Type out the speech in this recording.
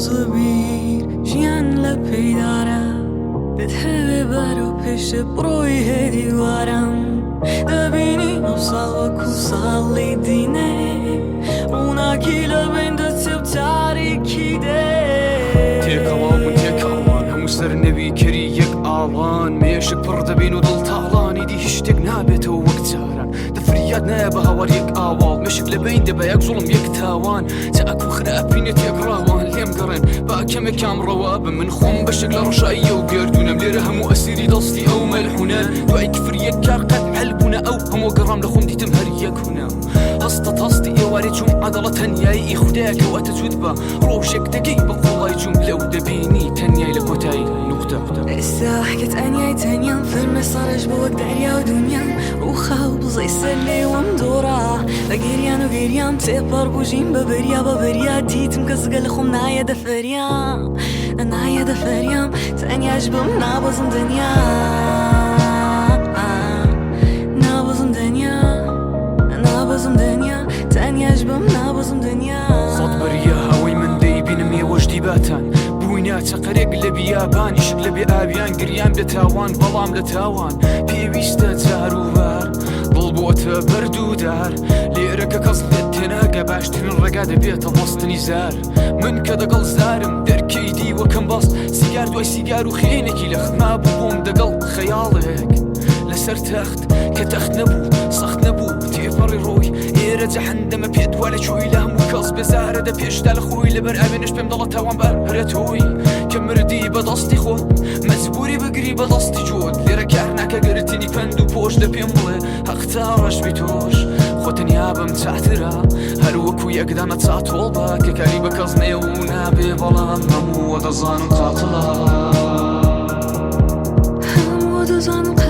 خۆزە بیر ژیان لە پێدارە دەتهەوێ بەرەو پێشێ بڕۆی هێدی وارم دەبینی ئەو ساڵ وەکو ساڵی دینێ ڕووناکی لە بین دەچێ و تاریکی دێ. تێکەڵاو بوون تێکەڵان هەموو سەر نەوی کەری یەک ئاڵان مێشک پڕ دەبین و دڵ تاڵان ئیدی هیچ شتێک نابێتەوە وەک جاران دە فریاد نایە بە هاوار یەک ئاواڵ مێشک لە بەین دەبە یەک زوڵم یەک تاوان چاک و خراپینە تێکڕاوان لێم گەڕێن با کەمێک کامڕەوا بم من خۆم بەشێک لە ڕەشایی ئەو گەردوونەم لێرە هەموو ئەسیری دەستی ئەو مەلحونەن دوای کفر یەک کار قەت حەل بوونە ئەو هەموو گەڕام لە خۆم دیتم هەر یەک هونە هەستە هەستی ئێوارێ چووم عەدەڵە تەنیایی ئی خودایە کەواتە جووت بە ڕۆژێک دەگەی بە قوڵای جوملە و دەبینی تەنیای لە کۆتایی نوقتە. ئێستا کە تەنیای تەنیام فەرمە ساڕێژ بۆ وەک دەریا و دونیام ڕووخا و بزەی سەر لێوم دۆڕا بە گریان و گریام تێپەڕ بوو ژین بە بریا بە بریا دیتم کە زگە لە خۆم نایە دە فریام نایە دە فریام تەنیاش بم نابەزم دنیا نابەزم دنیا نابەزم دنیا تەنیاش بم نابەزم دنیا. سەد بریا ئەوەی من دەیبینم ئێوەش دیباتان بووینە چەقەرێک لە بیابانیشک لە بێ ئاویان گریان بێ تاوان بەڵام لە تاوان پێویستە جار و بار دڵ بۆتە بەرد و دار لێرە کە کەس لێت تێناگە باشترین ڕێگا دەبێتە بەستنی زار من کە دەگەڵ زارم دەرکەی دیوەکەم بەست سیگار دوای سیگار و خێنێکی لەخت مابوو بۆم دەگەڵ خەیاڵێک لەسەر تەخت کە تەخت نەبوو سەخت نەبوو تێپەڕی ڕۆی ئێرە جەحەندەمە پێت وا لە چۆی لە هەموو کەس بێزارە دە پێشدا لە خۆی لەبەر ئاوێنەش پێم دەڵە تاوانبار هەرە تۆی کە مردی بە دەستی خۆت مەجبوری بگری بە دەستی جۆت لێرە کار ناکە گرتنی پەند و پۆش دە پێم بڵێ هەق تا ڕەش بی تۆش خۆ تەنیا بم چاترە هەر وەکو یەک دانە چاتۆڵ بە کە کاری بە کەس نێ و نابێ بەڵام هەموو دەزانم قاتڵە. هەموو دەزانم.